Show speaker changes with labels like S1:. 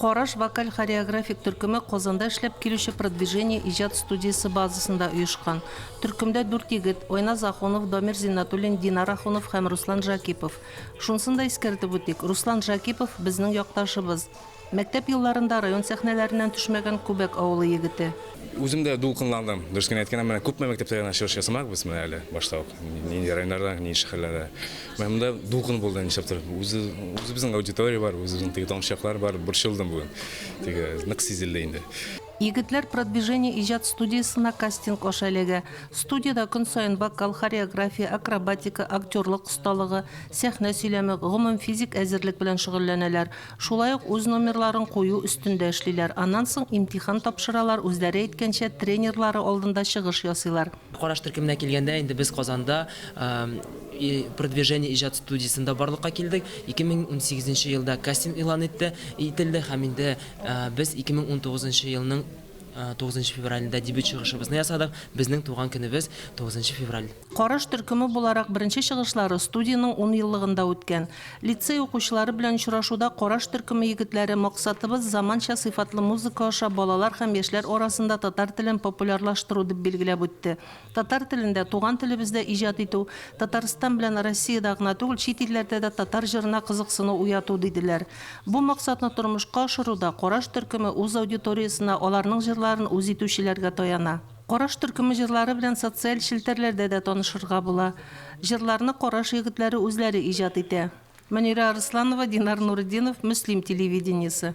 S1: Караш вокаль-хореографик төркеме Казанда эшләп килүче Продвижение иҗат студиясе базасында оешкан. Төркемдә дүрт егет, Айназ Ахунов, Дамир Зиннәтуллин, Динар Ахунов һәм Руслан Жакипов. Шунысын да искәртеп үтик, Руслан Жакипов, безнең якташыбыз. Мәктәп елларында район сәхнәләреннән төшмәгән Күбәк авылы егете.
S2: Үзем дә дулкынландым. Дөрес генә әйткәндә, менә күпме мәктәптә генә чыгыш ясамадык без менә әле башта ук. Нинди районнарда, нинди шәһәрләрдә. Менә монда дулкын булды нишләптер. Үзе, үзебезнең аудитория бар, үзебезнең теге тамашачылар бар. Борчылдым бүген. Теге нык сизелде инде.
S1: Егетләр Продвижение иҗат студиясенә кастинг аша эләгә. Студиядә көн саен вокал, хореография, акробатика, актерлык осталыгы, сәхнә сөйләме, гомум физик әзерлек белән шөгыльләнәләр. Шулай ук үз номерларын кую өстендә эшлиләр. Аннан соң имтихан тапшыралар, үзләре әйткәнчә, тренерлары алдында чыгыш ясыйлар.
S3: Караш төркеменә килгәндә, инде без Казанда Продвижение иҗат студиясендә барлыкка килдек. 2018 нче елда кастинг игълан итте, ителде һәм инде без 2019 нчы елның 9 нчы февралендә дебют чыгышыбызны ясадык. Безнең туган көнебез 9 нчы февраль.
S1: Караш төркеме буларак беренче чыгышлары студиянең ун еллыгында үткән. Лицей укучылары белән очрашуда Караш төркеме егетләре Максатыбыз, заманча сыйфатлы музыка аша балалар һәм яшьләр арасында татар телен популярлаштыру, дип билгеләп үтте. Татар телендә, туган телебездә иҗат итү, Татарстан белән Россиядә гына түгел, чит илләрдә дә татар җырына кызыксыну уяту, диделәр. Бу максатны тормышка ашыруда Караш төркеме үз аудиториясенә, аларның җырларын үз итүчеләргә таяна. Караш төркеме җырлары белән социаль челтәрләрдә дә танышырга була. Җырларны Караш егетләре үзләре иҗат итә. Мөнирә Арсланова, Динар Нуретдинов, Мөслим телевидениесе.